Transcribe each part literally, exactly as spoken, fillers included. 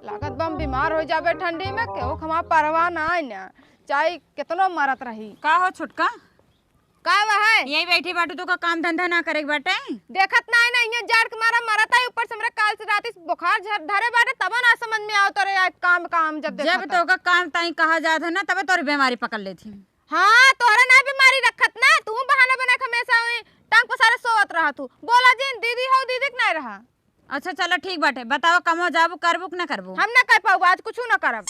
लागत बा हम बीमार होइ जाबे ठंडी में, केहू के हमार परवाह नाहीं ना, चाहे केतनो मरत रही। का हो छोटका? का बा है? यही बैठी बाटू, तोका काम धंधा ना करे के बाटे? देखत नाहीं ना, इहाँ जाड़ के मारा मरत है, ऊपर से हमरा काल से राती से बुखार झर-, धरे बाटे, तब ना समझ में आवत रहे आज काम, काम जब देखत जब है। तोका काम ताई कहा जात है ना, तबे तोरी बीमारी पकड़ लेत ही। हाँ, तोहरे ना बीमारी रखत ना, तू बहाना बना के हमेशा वही टांग पसारे सोवत रहत हू। बोला जिन, दीदी हो, दीदी के नाहीं रहा। अच्छा, चला ठीक बाटे, बतावा, कमवा जाबू, करबू कि ना करबू? हम ना कर पाउब, आज कुछू ना करब,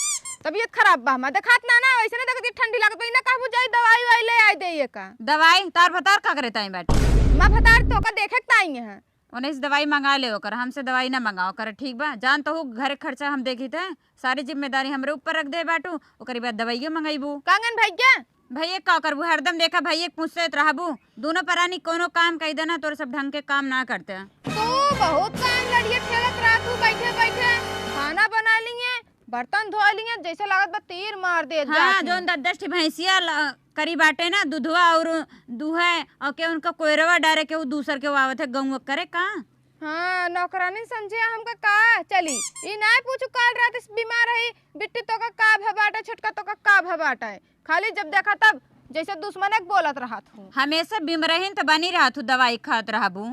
तबीयत खराब बा हमार, देखात ना ना, वैसे ना देखत कि ठंडी लागत बा, ई ना कहबू जाई दवाई वाई ले आई दे ये का। दवाई? तार भतार का करे ताई बाटे? माँ भतार तोका देखे के ताई है। ओने से दवाई मंगा ले ओकर, हमसे दवाई ना मंगाओ कर, ठीक बा? जान तो हू, घर खर्चा हम देखित है, सारी जिम्मेदारी हमरे ऊपर रख दे बाटू, ओकरी बाद दवाइयो मंगइबू। कांगन भैया, भैया का करबू, हरदम देखा भैया के पूछत रहबू। दोनों परानी कोनो काम कही देना, तोर सब ढंग के काम ना करते। तू बहुत काम लड़िए ठेलत रहत हू, बैठे बैठे खाना बना लिए, बर्तन धो लिए, जैसे लागत बा तीर मार दे हाँ, जात ही। जौन दस दस ठी भैंसिया ल-, करी बाटे ना, दुधवा और दुहे और के उनका कोयरवा डारे के उ दूसर के आवत है गौवा करे का। हाँ, नौकरानी समझे हमका का चली। ई नाहीं पूछू काल रात से बीमार रही, बिट्टी तोका का भा बाटे, छोटका तोका का भा बाटे। खाली जब देखा तब जैसे दुश्मने के बोलत रहत हूँ। हमेशा बिमरहिन त बनी रहत हूँ, दवाई खात रहबू।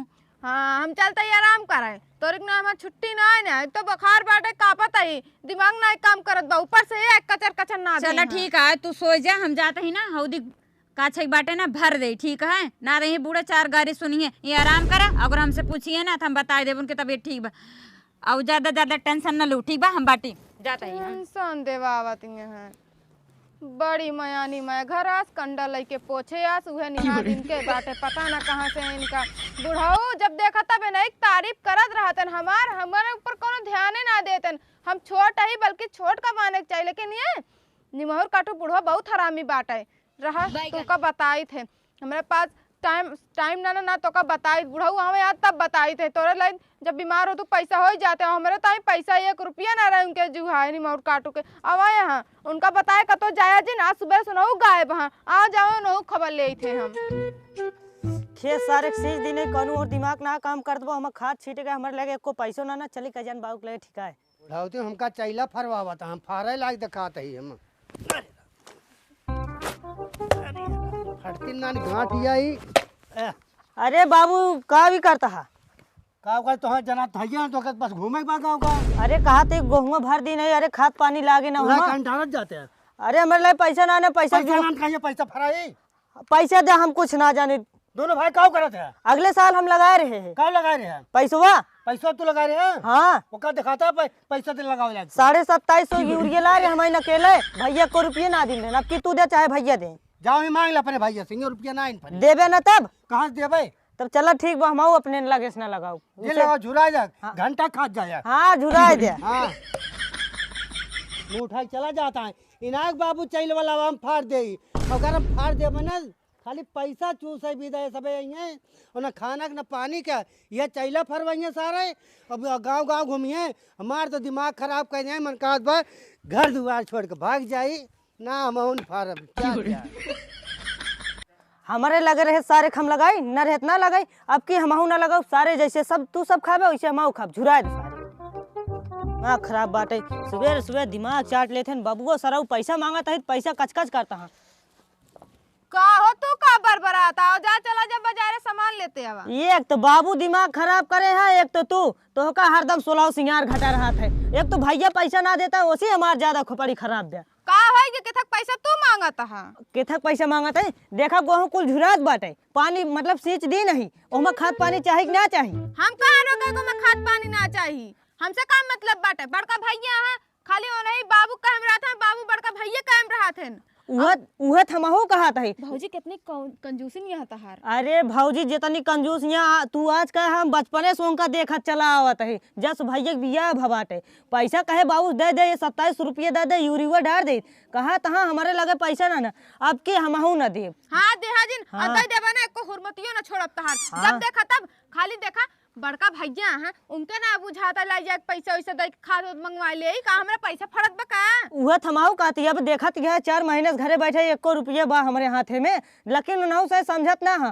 हाँ, हम चलते ही आराम करे। तोरे के ना हमार छुट्टी ना है ना, एक तो बुखार बाटे, कांपत ही, दिमाग ना काम करत बा, ऊपर से ये कचर कचर ना चला दे। ठीक है, तू सोई जा, हम जात ही ना, हौदी का छै बाटे ना, भर दे, ठीक है? ना रही बूढ़ा चार गारी सुनिए, ये आराम करे, अगर हमसे पूछिए ना, तो हम बताए देब उनके तबीयत ठीक बा। और ज्यादा, ज्यादा tension न लू, ठीक बा? हम बाटी, जात ही हम। Tension देवावत हैं। बड़ी मयानी मया, घर आस कंडा लइके पोछे आस, उहे निहार इनके बाटे, पता ना कहाँ से इनका। बुढ़ऊ जब देखा तब इन्हें तारीफ करत रहतन हमार, हमारे ऊपर कोनो ध्याने ना देतन। हम छोट ही, बल्कि छोट का माने के चाहिए, लेकिन ये निमहुर काटू बुढ़वा बहुत हरामी बाटे। रहा, तोका बताइत है, हमरे पास time, time ना, ना, ना, तोका बताइत, बुढ़ऊ आवे यहाँ तब बताइत है। तोरे लाइन जब बीमार हो तो पैसा हो ही जाते हो, हमरे ताई पैसा एक रुपया ना रहे उनके जुहाए निमहुर काटू के। आवा यहाँ, उनका बताए कतो जाया जी ना, सुबह सुनहु गायब हाँ, आ जाओ नहु खबर लेइत है हम। खेत सारे के सींच दीने, कौनो और दिमाग ना काम करत बा, हम खाद छीटे के हमरे लगे एको पैसो ना, ना चली का जान बाबू के लगे ठिकाए। बुढ़ावती हमका चैला फरवावत, हम फारे लाग देखात ही हम। फटती नान गांठ जाई। ए। अरे बाबू, का भी करता है? का कर तो जना थैया तो बस घूमे के बा गाँव का। अरे कहा थे गोहुआ भर दी नहीं, अरे खाद पानी लागे ना पूरा हुआ। कान डालत जाते हैं। अरे हमरे लिए पैसा ना, ना पैसा पैसा जो ना कहिए, पैसा फराई। पैसा दे, हम कुछ ना जाने। दोनों भाई काव करत है? अगले साल हम लगाए रहे हैं। काव लगाए रहे हैं? पैसवा। पैसा तू लगाए रहे हैं? हाँ। ओका दिखाता है पै-, पैसा दे लगावे लाग। साढ़े सत्ताईस सौ यूरिया ला रहे हम अकेले, भैया को रुपये ना दिन रहे। अब की तू दे चाहे भैया दे। जाओ ही मांग ले अपने भैया से, ये रुपया ना इन पर। देबे ना तब? कहाँ से देबे? तब चला ठीक बा, हम अपने लगे से ना लगाओ। ये उसे लगाओ, झुरा जा, हाँ। घंटा खात जाए। हाँ, झुराए दे। हाँ। मुंह उठाए चला जाता है। इनाक बाबू चैल वाला हम फाड़ दे। अगर हम फाड़ देबे ना, खाली पैसा चूसे भी दे सबे अइहें, और ना खाना के ना पानी के, ये चैला फरवइहें सारे, अब गाँव गाँव घूमिहें, हमार तो दिमाग खराब कर जाए, मन कहत बा घर दुआर छोड़ के भाग जाई, ना हमहूँ न फारब, क्या क्या? हमरे लगे रहे सारे के हम लगाई, न रहत ना लगाई, अब की हमहूँ ना लगाऊ, सारे जैसे सब तू सब खाबे वैसे हमहूँ खाब, झुराए दे सारे। दिमाग खराब बाटे, सुबह सुबह दिमाग चाट लेत हैं, बबुओ सरऊ पैसा मांगत है, पैसा कचकच करता है। का हो तू का बरबरात आओ? जा चला जा बाजारे सामान लेते आवा। एक तो बाबू दिमाग खराब करे है, एक तो तू, तोहका हरदम सोलह सिंगार घटा रहत है। एक तो भैया पैसा ना देता है, उसी हमार ज्यादा खोपड़ी खराब बे। का होई कि केथक पैसा तू मांगत हा? केथक पैसा मांगत है? देखा गोहूं कुल झुरात बाटे, पानी मतलब सींच दी नहीं, ओहमा खाद पानी चाही कि ना चाही? हम कहाँ रोके को में खाद पानी ना चाही? हमसे का मतलब बाटे? बड़का भैया है, खाली ओनही बाबू कायम रहत हैं, बाबू बड़का भैया कायम रहत हैं। उहे, अब उहे त हमहू कहत हई। भौजी कितनी कौ-, कंजूसिन यहाँ तहार। अरे भौजी जितनी कंजूस यहाँ तू आज का हम बचपने से उनका देखत चला आवत हई। जस भैया के बियाह भबाटे। पैसा कहे बाबू दे दे, ये सत्ताईस रुपये दे दे, यूरिया डार दे। कहा तहाँ हमरे लगे पैसा ना ना, अब की हमहू ना देब। हाँ देहा जिन, हाँ। अतई देबा ना, एको हुरमतियो ना छोड़ब तहार। हाँ। जब देखा तब खाली देखा बड़का भैया हैं, उनके ना बुझाता लाई जाए पैसा वैसा दे के खाद उद मंगवा ले, का हमरा पैसा फड़त बा का? उहे थमाऊ कहती, अब देखत यह चार महीने से घरे बैठे एको रुपये बा हमरे हाथे में, लेकिन उनहू से समझत ना है।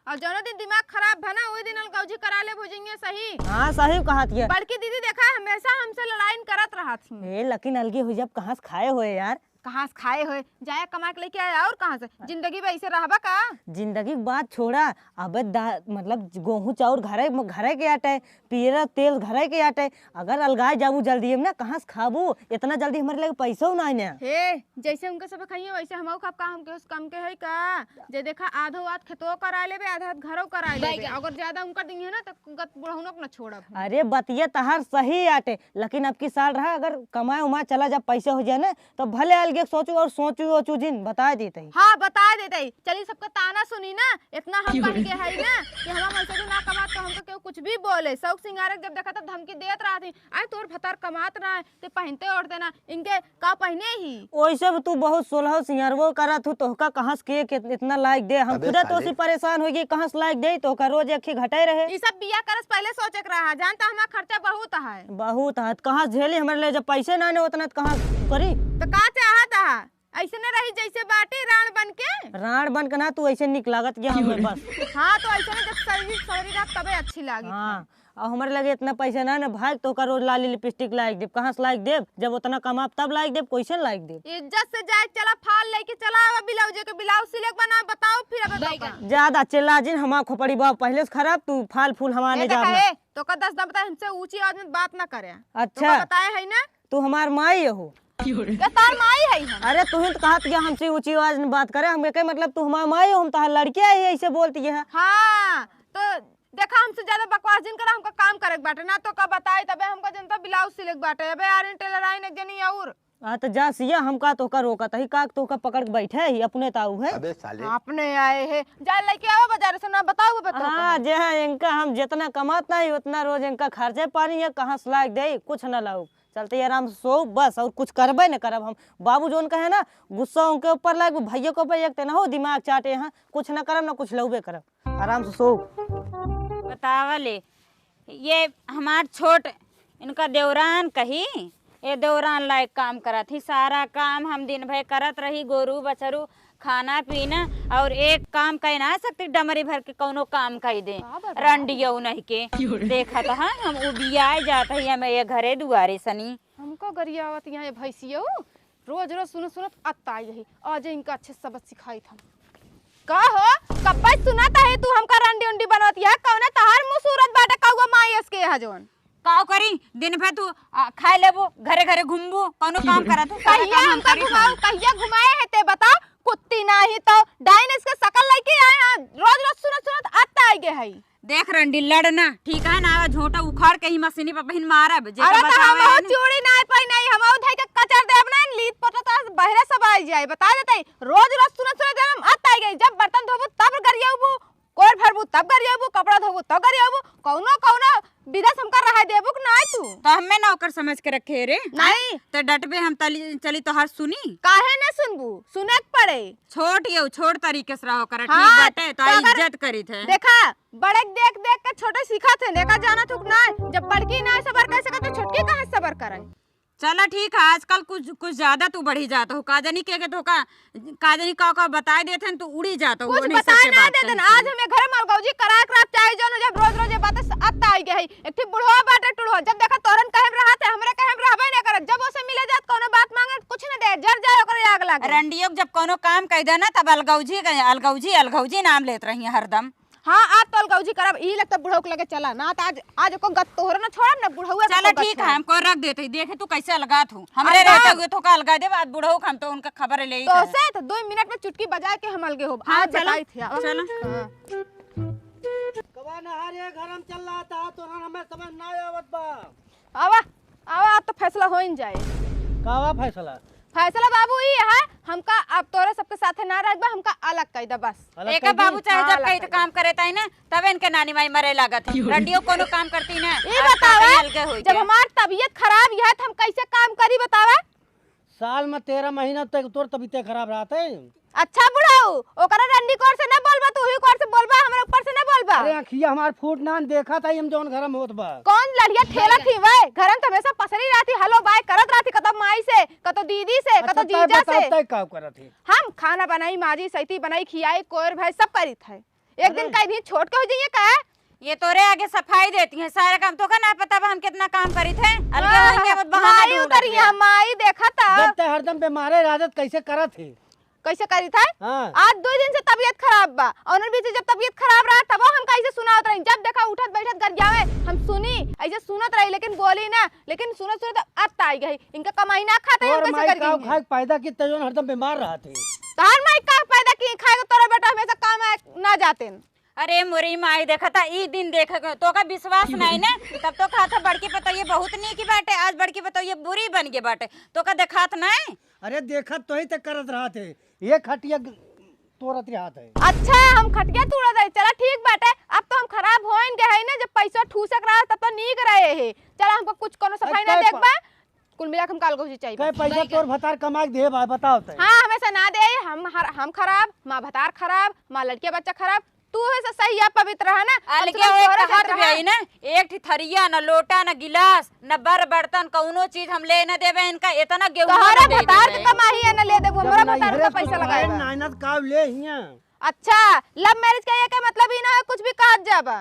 और जौनो दिन दिमाग खराब भा ना, वही दिन अलगौजी करा ले भुजिंगे सही। हाँ, सही कहत ये। बड़की दीदी देखा हमेशा हमसे लड़ाई करत हाथ में। ए, लेकिन अलगे हो जब कहाँ से खाए होए यार? कहाँ से खाए होए? जाए कमा के लेके आए, और कहाँ से? जिंदगी में ऐसे रहबा का? जिंदगी की बात छोड़ा, अबे दा-, मतलब, गोहूँ चाउर घरे, घरे के आटे, पियरा तेल घरे के आटे। अगर अलगाए जाबू जल्दी में ना, कहाँ से खाबू? इतना जल्दी हमरे लगे पैसो ना आने। हे, जैसे उनके सब खाइए, वैसे हमहू खाब का? हम केहू से कम के है का? जे देखा, आधो आध खेतो कराए लेबे, आधा आध घरो कराए लेबे। अगर ज्यादा उनका दिए ना, तो गत बुढ़ौनो के ना छोड़ब हम। अरे, बतिया तहार सही आटे, लेकिन अब की साल रहा, अगर कमाए उमाए चला, जब पैसे हो जाए ना, तो भले अलगे सोचू और सोचू ओचू जिन, बता देते ही। हाँ, बता देते ही। चली, सबका ताना सुनी ना, इतना हम बढ़ के है ना कि हमार मनसेधू ना कमात तो हमको केहू कुछ भी बोले। शौक सिंगारक जब देखा तब धमकी देत रहत ही, "आय तोर भतार कमात ना है, ते पहनते ओढ़ते ना, इनके का पहने ही?" ओइसे भी तू बहुत सोलह सिंगारवो करत हूँ, तोहका कहाँ से के, के इतना लायक दे? हम अबे खुदे तो साले। से परेशान हो गए, कहाँ से लायक दे? तोहका रोज एक ही घटे रहे। ई सब बिया करस पहले सोचे के रहा, जानता हमार खर्चा बहुत है। बहुत है, तो कहाँ से झेली हमरे लिए? जब पैसे ना ने उतना तो कहाँ से करी? तो का चाहत है? ऐसे न रही जैसे बाटी राण बन के। राण बन के ना, तू ऐसे निक लागत गया हमें बस। हाँ, तो ऐसे न जब सही सवरी रहा तबे अच्छी लागी। हाँ, और हमारे लगे इतना पैसा ना ना भाई, तोहका रोज लाली लिपस्टिक लाइक देब। कहाँ से लाइक देब? जब उतना कमाब तब लाइक देब, कैसे लाइक देब? इज्जत से जाए, चला फाल लेके चला आवा, ब्लाउज के ब्लाउज सिले के बना, बताओ फिर अब तोका। ज्यादा चिल्ला जिन, हमार खोपड़ी बा पहले से खराब, तू फाल फूल हमारे ए, जा देखा, ए, तोका दस दम बताए, हमसे ऊंची आवाज में बात ना करे। अच्छा। तोका बताए है ना? तू हमार माई हो। का तार माई है हम? अरे, तू ही तो कहत गया हमसे ऊंची आवाज में बात करे। हम एके मतलब तू हमार माई हो, हम तहार लड़किया ही ऐसे बोलती है। हाँ, तो देखा, हमसे ज्यादा बकवास जिन करा, हमका काम करे के बाटे ना, तो का बताई, तबे हमका जनता ब्लाउज सिले के बाटे। अबे यार, टेलर आइन एक जनी और। हाँ, तो जा सिया, हम का तोहका रोकत ही, का तोहका पकड़ के बैठे ही, अपने ताऊ है। अबे साले। अपने आए है, जा लेके आवा बाजार से ना, बताओ बे तोहका। हाँ, जे है, इनका हम जितना कमात नहीं, उतना रोज इनका खर्चे पानी है, कहाँ से लाइक दे, कुछ ना लाऊ। चलते ही आराम से सो बस, और कुछ करबे न करब हम। बाबू जोन कहे ना, गुस्सा उनके ऊपर लाग, भैया के ऊपर एक ते ना हो, दिमाग चाटे हैं, कुछ ना करब ना कुछ लउबे करब। आराम से सो। बतावा ले, ये हमार छोट इनका देवरान कही, ये देवरान लायक काम करत ही, सारा काम हम दिन भर करत रही, गोरू बछरू खाना पीना और एक काम कह ना सकती, डमरी भर के कौनो काम कह दे। का बाबा? रंडियऊ नहीं के। देखत हा, हम उबियाए जात ही, हमें ये घरे दुआरे सनी। हमको गरियावत यहाँ ये भैंसियऊ, रोज रोज सुनत सुनत अत्ता आई गई। आज इनका अच्छे सबक सिखाई था। का हो, कब्बे सुनत है तू हमका रंडी उंडी बनवत है, कौने तहार मुँह सूरत बाटे कौआ माई एस के यहाँ जौन? का करी, दिन भर तू, आ, खाए लेबू, घरे घरे घूमबू, कौनो काम करत हूँ, सारा कहिया काम हम हमका करी घुमाऊ, खाई। कहिया घुमाए है ते बता, कुत्ती नाही तो डाइन इसके शकल लेके आए हैं, रोज रोज सुनत सुनत अत्ता आई गए है। देख रंडी, लड़ ना, ठीक है ना? झोंटा उखाड़ के ही मशीनी पर बहिन मारब, जेकर अरे तो बतावे हम है ना। चूड़ी ना पाई नहीं, हम धई के कचर देब ना, लीत पोता तो बहरे सब आई जाए, बता देते ही, रोज रोज सुनत सुनत हम अत्ता आई गई, जब बर्तन धोबू तब गरियाबू, कोर भरबू तब गरियाबू, कपड़ा धोबू तब गरियाबू, कौनो कौनो विदा से हमका रहा देबू कि नाय तू? तो हमें नौकर समझ के रखे रे? नहीं। तो डटबे हम तली, चली तोहार सुनी? काहे न सुनबू? सुने के पड़े। छोट ये छोट तरीके से रहो कर, हाँ, ठीक बाटे, तो तो अगर इज्जत करी थे। देखा, बड़े के देख देख के छोटे सीखत है, नेका जाना थुक ना, जब बड़की ना सबर कर सके तो छोटकी कहाँ सबर करे? चला ठीक है, आजकल कुछ, कुछ ज्यादा तू बढ़ी जात हो, का जानी के, के तो का, का जानी का, का बताए देत हन, तू उड़ी जात हो, कुछ उन्हीं बताए सबके ना बात देत हन। आज हमें घर में अलगौजी करा के रात चाहे जौन हो, जब रोज रोज ये बात स-, अत्ता आई गई है। एक ठे बुढ़वा बाटे टुढ़वा, जब देखा तोरन कहे में रहत है, हमरे कहे में रहबे ना करत, जब ओसे मिले जात, कौनो बात मांगत, कुछ ना दे, जर जाए ओकरे आग लागे। रंडियो के जब कौनो काम कह देना, तब अलगौजी, अलगौजी, अलगौजी नाम लेत रही है हरदम। हाँ, आज तो अलगौजी करब, ई लगता बुढ़ऊ के लगे चला ना, तो आज, आज को गत तोहरे ना छोड़ब ना, बुढ़ऊ के चला को गत ठीक है, छोड़ब। हमको रख देते ही, देखे तू कैसे अलगात हूँ। हमरे अलगाव। रहते हुए तो का अलगा देब, आज बुढ़ऊ के हम तो उनका खबर ले ही तो कहे। से तो दो मिनट में चुटकी बजा के हम अलगे होब। हाँ, आज चला, बताई थे, आवा। चला। हाँ। कबा नहारे घर हम चल रहा था, तोरा हमें समझ ना आवत बा। आवा, आवा, आज तो फैसला हो ही जाए। कावा फैसला? फैसला बाबू ई है, हमका अब तोरे सबके साथे ना रखबा, हमका अलग कइ द बस। अलग एका कइ दी? बाबू चाहे हाँ, जब अलग कहीं कइ तो दी। काम करे ताई ना, तब इनके नानी माई मरे लागत है। क्यों रे? रंडियो कोनो काम करती ना, ई आज बतावा, कहीं अलगे होई जब गया। हमार तबीयत खराब है तो हम कैसे काम करी बतावा? साल में तेरह महीना तक तोर तबीयत खराब रहत है। अच्छा बुढ़ऊ, ओकरा रंडी कोर से ना बोलबा, तू ही कोर से बोलबा, हमरा ऊपर से ना बोलबा। अरे अखिया हमार फूट नान देखा था हम जौन घर में होत बा। कौन लड़िया ठेलत ही वे? घर में तो हमेशा पसरी रहती, हलो बाय करत रहती, कतो माई से, कतो दीदी से, अच्छा, कतो तै जीजा बता, से। तै का करत ही? हम खाना बनाई, माजी, सैती बनाई, खियाई, कोयर भाई सब करीत है। एक दिन अरे। कह दी छोट के हो जाइए का? ये तोरे आगे सफाई देती हैं, सारा काम। तोका ना पता बा हम कितना काम करी थे। अलगे आह, होइके वो बहाना माई ढूंढत उतरी है। है, माई देखा था। जब ते हरदम बीमारे रहत, कैसे करत है? कैसे करी था? हाँ। आज दो दिन से तबीयत खराब बा। और उन बीच जब तबीयत खराब रहा, तब हम कैसे सुनावत रही? जब देखा उठत बैठत गरियावे, हम सुनी, ऐसे सुनत रही, लेकिन बोली ना। लेकिन सुनत सुनत अब आई गई। इनका कमाई ना खाता है, हम तोर कैसे माई करी का गई? खाए के पैदा की, तैयों हरदम बीमार रहत है। तोहार माई का पैदा की, खाए के तोरा बेटा हमेशा काम आए ना जाते। अरे मोरी माई, देखा था ई दिन देखे के, तोका विश्वास नहीं ने, तब तो कहा था बड़की पतोहिया बहुत नीक बाटे, आज बड़की पतोहिया बुरी बन गई बाटे, तोका देखात नहीं? अरे देखत तो ही तक करत रहत है, ये खटिया ग-, तोड़त रहत है। अच्छा, हम खटिया तोड़त है, चला ठीक बाटे, अब तो हम खराब होइन गए है ना, जब पैसा ठूसक रहा तब तो नीक रहे है, चला हमको कुछ कोनो सफाई ना अच्छा, देख बा। कुल मिला के हम काल गौजी चाहिए। कई पैसा तोर भतार कमा के दे बा, बताओ तै। हाँ, हमेशा ना दे, हम हर, हम खराब, माँ भतार खराब, माँ लड़किया बच्चा खराब, तू है से सही या पवित्र है ना, कम से अलगे कम ओए तोहरे कहत जात भी रहा। आई ना, एक ठी थरिया, न लोटा, न गिलास, न बर बर्तन, कौनो चीज हम ले न देबे इनका, इतना गेहूं तोहरे न दे भतार देबे। के कमाई है न ले देबो, जब हमरा भतार नैहरे का पैसा से लगाए बा। नाइनत का ले हिया। अच्छा, love marriage का ये के मतलब ही ना है, कुछ भी कहत जाबा।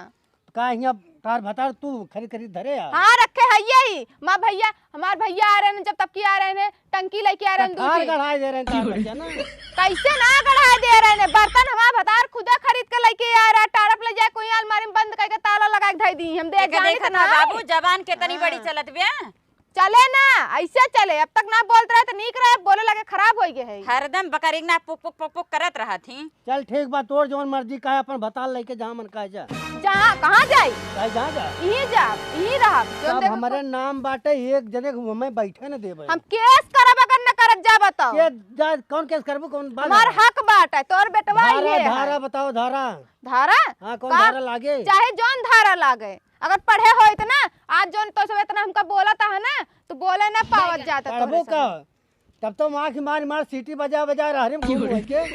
का हियाँ तार भतार तू खरीद खरीद धरे आ? हाँ, रखे है यही। माँ भैया, हमार भैया आ रहे हैं, जब तब की आ रहे हैं, टंकी लेके आ रहे हैं, दूध कठार ही। गढ़ाए दे रहे हैं तार भैया ना। कैसे ना गढ़ाए दे रहे हैं? बर्तन हमार भतार खुदे खरीद के लेके आ रहा है, टारप ले जाए, कोई अलमारी में बंद करके ताला लगा के धई दी। हम देख एके जानी देखत तो ना ना। बाबू, जबान केतनी बड़ी हाँ। चलत बे। चले ना, ऐसे चले। अब तक ना बोलत रहे तो नीक रहे, बोले लगे खराब होइ गए है। हरदम बकरी ना पुक पुक पुक पुक करत रहत ही। चल ठीक बा, तोर जौन मर्जी का है, अपन भतार लेके जहाँ मन कहे जा। जहाँ, कहाँ जाई? कहे जहाँ जा। यहीं जा, यहीं रहब। जौन सब देखो हमरे नाम बाटे, एक जने को हमें बैठे न देबे। हम केस करब अगर न करत जाब तो। के जा, कौन केस करबू, कौन बात हमार है? हक बाटे, तोर बेटवा धारा, ये है। धारा बताओ, धारा। धारा? हाँ, कौन का? धारा लागे? चाहे जौन धारा लागे। अगर पढ़े होइत ना, आज जौन तो सब इतना हमका बोलत है ना, तो बोले ना पावत जात है पढ़बो तोहरे का? संगे। तब तो हम आँख मार मार सीटी बजा बजा रहरी में घूम होई के।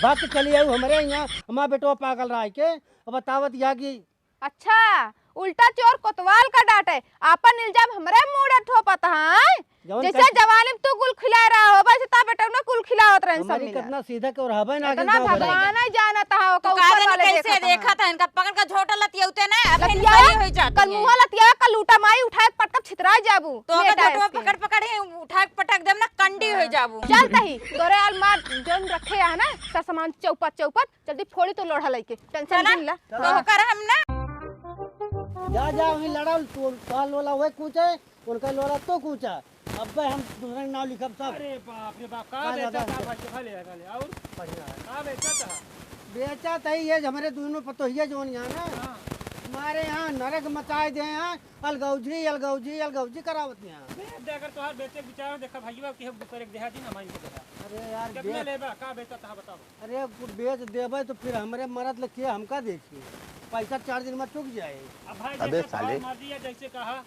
बात तो चली आऊ हमरे यहाँ, हमार बेटवा पागल रहा के, अब बतावत या कि अच्छा, उल्टा चोर कोतवाल का डांटे, आपन इल्जाम हमरे मूड़े थोपत है। जवन जैसे कर जवानी में तू कुल खिलाए रहा हो, वैसे ता बेटा ना कुल खिलावत रहे सब हमारी मिला। कितना सीधा के और हवा ना इतना आगे जाओ भगवान ही जानत है, ओका तो ऊपर कागन वाले कैसे देखत हैं। देखत है, इनका पकड़ के झोटा लतियौते ना, अब फिर लतिया, सही हो जाती कल है। मुँह लतिया, कल लूटा माई उठाए के पटक छितरा जाबू, तो ओकर बेटा झोटवा इसके। पकड़ पकड़ ही उठाए के पटक देम ना, कंडी हो जाबू। चल तही, तोरे अलमार जौन रखे है ना, सब सामान चौपट चौपट, जल्दी फोड़ी तो लोढ़ा लइके, टेंशन चला, जिन ला। तो हाँ। ओकर हम ना। जा, जा, वहीं लड़ा, तू, तोहार लोला वही कूचे, उनका लोला तो कूचा। अब्बे हम दूसरे के नाव लिखब सब। अरे बाप रे बाप, का हाँ, बेचा दादा। था भाई, खा ले, खा ले, और? बढ़िया है। का बेचा था? बेचा था ये हमरे दोनों पतोहिया जौन यहाँ ना, हाँ। हमारे यहाँ नरक मचाए दे हैं, अलगौजी, अलगौजी, अलगौजी करावत हैं। बेच दे, अगर तोहार बेचे के विचार हो, देखा भैया, कि हम दूसरे के देहा जी ना, हमारी को देहा। अरे यार, कितना बेच लेबा, का बेचा था, बताओ। अरे, कुछ बेच देबे तो फिर हमरे मरद ले के हमका देखी, पैसा चार दिन में चुक जाए। अब भाई, अबे जैसे साले। तोहार मर्जी है, जैसे कहा।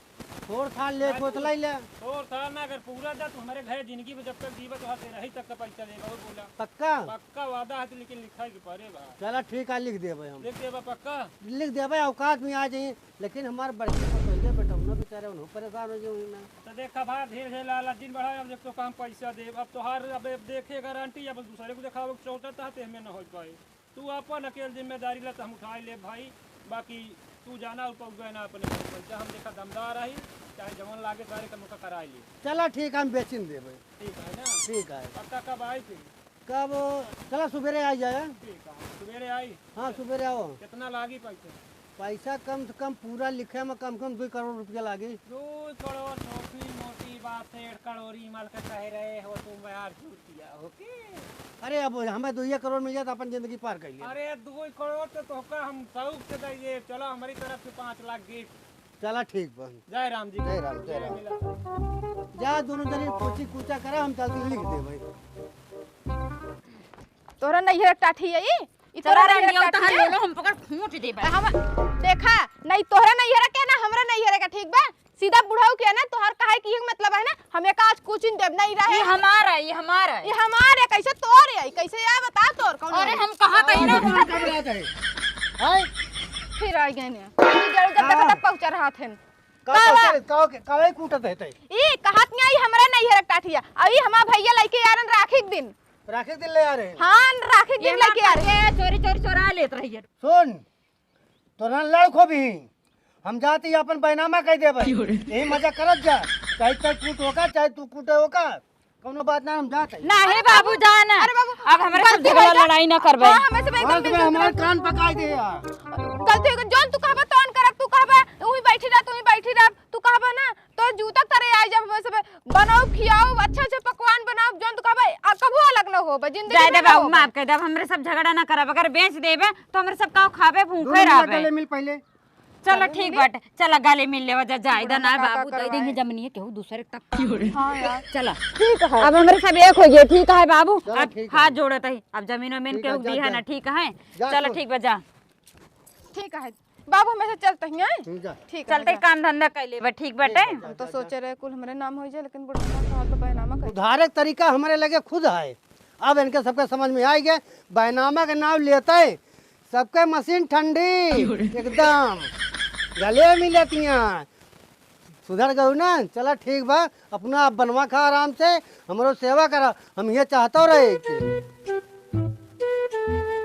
थोड़ थाल ले, भाई, कोतलाई ले। थोड़ थाल ना, अगर पूरा दा, तो हमारे घर जिंदगी में जब तक जीवा, तो हाथ रही तक का पैसा लेगा, और बोला। पक्का? पक्का वादा है, तो लेकिन लिखा के परे बा। चला ठीक है, लिख देबे हम। लिख देबा पक्का? लिख देबे, औकात में आ जाइए, लेकिन हमार बड़की पतोहिया बेटौना बेचारे उन्हों परेशान हो जाए ना। तो देखा भाई, धीरे धीरे लालच जिन बढ़ाए, अब देख तो काम पैसा देब, अब तोहार, अब, अब देखे गारंटी, अब दूसरे को देखावे के चौटा था, ते हमें न हो पाए। तू अपन अकेल जिम्मेदारी ला, तो हम उठाए लेब भाई, बाकी तू जाना और पहुँच गए ना अपने घर पर। चाहे हम देखा दमदार रही, चाहे जवन लागे सारे काम का कराए ले। चला ठीक, हम बेचिन देबे। ठीक है ना? ठीक है। पक्का कब आई फिर? कब? चला सुबेरे आ जाए। ठीक है, सुबेरे आई। हाँ, सुबेरे आओ। कितना लागी पैसा? पैसा कम से कम पूरा लिखे में कम से कम दो करोड़ रुपया लागी। दो करोड़ छोटी मोटी बात, सेठ करोड़ी माल का कह रहे हो तुम यार, झूठ किया हो के? अरे अब हमें दो करोड़ मिल जाए तो अपन जिंदगी पार कर लिया। अरे दो करोड़ तो तोहका हम शौक से दे, चलो हमारी तरफ से पाँच लाख गिफ्ट। चला ठीक बा। जय राम जी। जय राम, जय राम। जा दोनों जने कोची कूचा करा, हम चलती लिख दे भाई। तोहरा नैहर टाठी आई? ई चला तोहरा रे, नैहर नियम टाठी तहार आई? लोलो हम पकड़ खूंट देबे। हम देखा, नहीं तोहरा नैहर के ना हमरा नैहर के, ठीक बा? सीधा बुढ़ऊ के ना, तोहर कहे की एक मतलब है ना, हम एक आज कुछ देब नहीं रहे। ये हमारा है, ये हमारा है। ये हमारे कैसे तोर है, कैसे या बता तोर कौन अरे है? हम कहा कहीं ना। कौन का बुलाता है? हाय? फिर आ गए ने। ये जरूर जब हाँ। देखा तब पहुंचा रहा थे। का का पहुंचा बा? रे, का के, का कूटत है तै? ई कहत नहीं आई हमरा नैहर टाठिया। अभी हमार भैया लेके आ रहे राखी के दिन। राखी के दिन ले आ रहे हैं? हाँ, राखी के ये दिन लेके आ रहे। चोरी चोरी चोरा लेत रहिए। सुन, तोरा लड़ खो भी। हम जात ही अपन बैनामा कह देबे। क्यों रे? यही मजा करत जा। चाहे तू कूट होका, चाहे तू कूटे होका, कौनो बात ना, हम जात ही। नहीं बाबू जान, अरे बाबू, अब हमरे सब गलती झगड़ा हो गई। लड़ाई ना करबे। हाँ, हमें सब एकदम हाँ, तुम्हें मिलजुल हमारे के कान पकाई दे यार। गलती हो गई, जौन तू कहबे तौन करब, तू कहबे, "उही बैठी रह, तू ही बैठी रह", तू कहबे ना, तो जूता तरे आई जब हमें सब बनाओ, खियाओ, अच्छा अच्छा पकवान बनाओ, जौन तू कहबे, आ, कबो अलग ना होबे, जिंदगी जाए में दे ना बाबू, होबे। माफ कर दे, अब हमरे सब झगड़ा ना करब, अगर बेच देबे तो हमरे सब का खाबे, भूखे दोनों मिला रहबे। गले मिल पहले। चलो गले ठीक मिली? बाटे, चला गले मिल लेवा जा, जाए दे ना का बाबू, दे करवाए? देंगे जमीनिया केहू दूसरे तक। हाँ यार। चला। ठीक है। अब हमरे सब एक हो गए, ठीक है बाबू? चलो, अब ठीक है। हाथ जोड़त ही, अब जमीन वमीन ठीक केहू है, जा, दिहा जा। ना, ठीक है? जा चलो तू। ठीक बा, जा। ठीक है बाबू, हमें से चलते ही हैं। ठीक है। ठीक है, चलते जा। काम धंधा कर लेबे, ठीक बाटे? ठीक है, हम तो जा, जा। सोचे रहे कुल हमरे नाम हो जाए, लेकिन बुढ़ा का हाथ तो बैनामा कर। उधारे के तरीका हमरे लगे खुद है। अब इनके सबके समझ में आई गए, बैनामा के नाम लेते ही सबके मशीन ठंडी, एकदम गले मिलतियाँ। सुधर गऊ ना? चला ठीक बा, अपना आप बनवा खा आराम से, हमरो सेवा करा, हम ये चाहतो रहे कि